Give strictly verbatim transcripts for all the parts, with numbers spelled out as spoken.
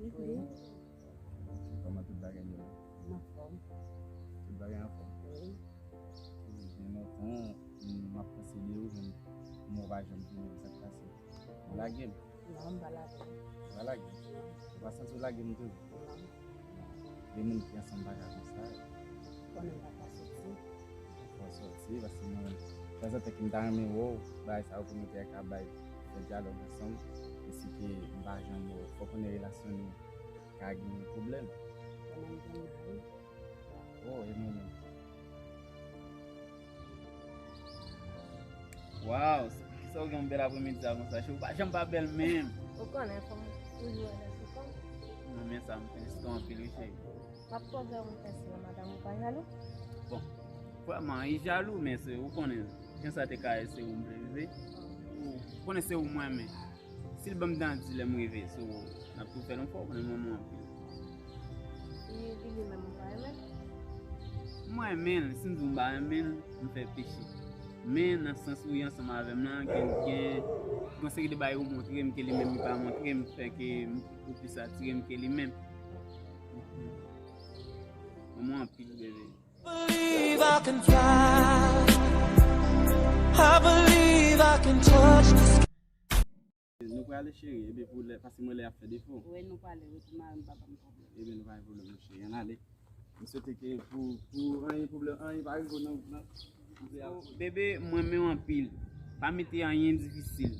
Wi. Kòman tout bagay yo la? Anfòm. Tout bagay anfòm? Wi. Gen lontan, m ap panse de ou, men m wè w pa janm vini, sa k pase? Ou lage m? Non, m pa lage w. Ou pa lage m? Ou pa santi w lage m toujou? Non. De moun ki ansanm pa ka konsa. Konnen m pa ka soti. Fò w soti, paske mwen, tanzantan ke m ta renmen wè w, bagay sa yo pou nou te ka bay, fè dyalòg ansanm, e si ke m pa janm wè w, fò w konnen relasyon nou ka gen pwoblèm. Konnen m gen mari. Oh, e mwen menm. Waw, kisa w gen yon bèl apremidi sa konsa, cheri? Ou pa janm pa bèl menm. Ou konnen fò m toujou wè lè sou kò m. Non, men sa, m felisite w anpil, wi, cheri. M ap twò vè ou, m fè si yon madanm ou pa jalou? Bon, vrèman, li jalou, men se, ou konnen, jan sa te ka ye, se ou m vle rive. Ou konnen se ou mwen, men. Si l ban m dandi lè m rive, so, n ap tou fè l yon fwa, ou konnen m renmen w anpil. E li, li menm, ou pa renmen l? Mwen renmen l, si m di w m pa renmen l, m fè peche. Men nan sans ou ye ansanm avè m nan, gen, gen yon seri de bagay ou montre m ke li menm li pa montre m, fè ke m, ou plis atire m ke li menm. Renmen w anpil, bebe. Believe I can fly. I believe I can touch the sky. Nou prale, cheri, epi pou lè, paske mwen lè ap fè defo. Wi, nou prale, wi, pou mari m pa ban m pwoblèm. Epi nou pa gen pwoblèm, non, cheri, ann ale. M swete ke pou, pou anyen pwoblèm, anyen pa rive w nan, nan koze a. So, bebe, mwen renmen w anpil. Pa mete anyen difisil.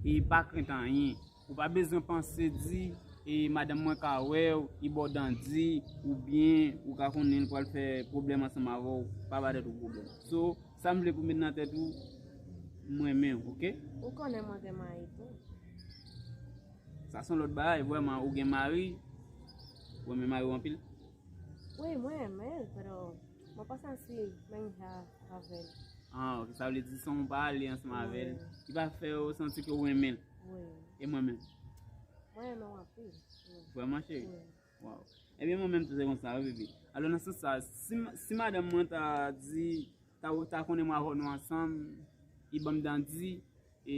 E pa krent anyen. Ou pa bezwen panse di, e madanm mwen ka wè w, li ba w dandi, oubyen ou ka konnen l pral fè pwoblèm ansanm avè w. Pa ba tèt ou pwoblèm. So, sa m vle pou met nan tèt ou, m renmen w, oke? Ou konnen mwen gen mari tou. Sa se yon lòt bagay, vrèman, ou gen mari, ou renmen mari w anpil? Wi, mwen renmen l, pero mwen pa santi menm jan avè l. Ah, ok, sa vle di san w pa ale ansanm avè l, wi, li pa fè w santi ke w renmen l. Wi. E mwen menm? Mwen renmen w anpil. Wi. Vrèman, cheri? Wi. Waw. Ebyen, mwen menm tou se konsa, wi, bebe. Alò, nan sans sa, si, si madanm mwen ta di, ta, ta konnen mwen avè w nou ansanm, li ban m dandi, e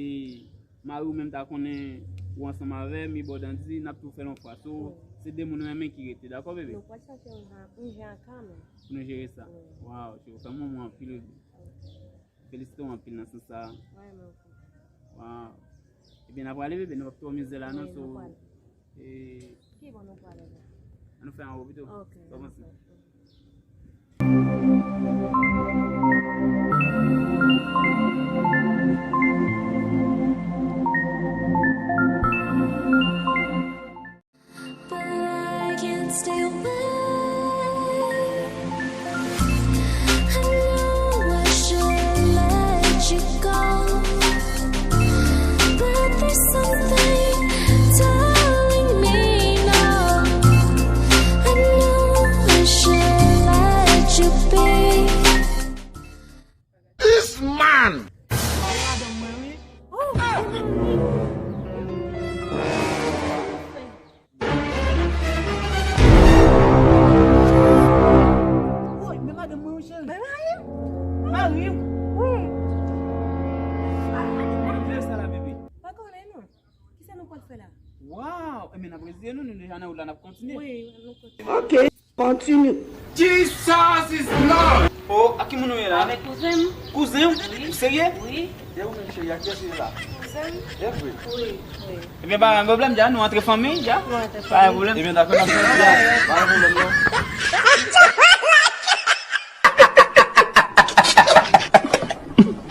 mari w menm ta konnen ou ansanm avè m, li ba w dandi, n ap tou fè l yon fwa. So, wi, se de moun renmen ki rete, dakò, bebe? Nou pral chache yon jan, yon jan kanmenm. Pou nou jere sa. Wi. Waw, cheri, ou fè m renmen w anpil, bebe. Ok. Felisite w anpil nan sans sa. Mwen menm. Waw. Ebyen, n ap prale, bebe, nou p ap twò mize la, non, wi, so, nou prale. E ki bò nou prale la? Ann nou fè anwo pito. Ok, sa w panse? But I can't stay away. I know I should let you go, but there's something telling me no. I know I should let you be. This man! Woy, men madanm mwen, wi, cheri. Men mari m? Mari m? Wi. Kote w jwe sa la, bebe? Pa konnen, non. Kisa nou pral fè la? Waw! Enben, n ap reziye nou, nou deja nan wout la, n ap kontinye. Wi, nou kontinye. Ok, continue. Jesus is Lord! Oh, ak ki moun ou ye la? Avèk kouzen m. Kouzen w? Wi. Ou serye? Wi. E ou menm, cheri, ak kiyès ou ye la? Kouzen m. E vre? Wi, wi. Ebyen, pa gen pwoblèm, dja, nou antre fanmi, dja. Nou antre fanmi. Pa gen pwoblèm. Ebyen, dakò, n ap fè l, dja. Pa gen pwoblèm, non.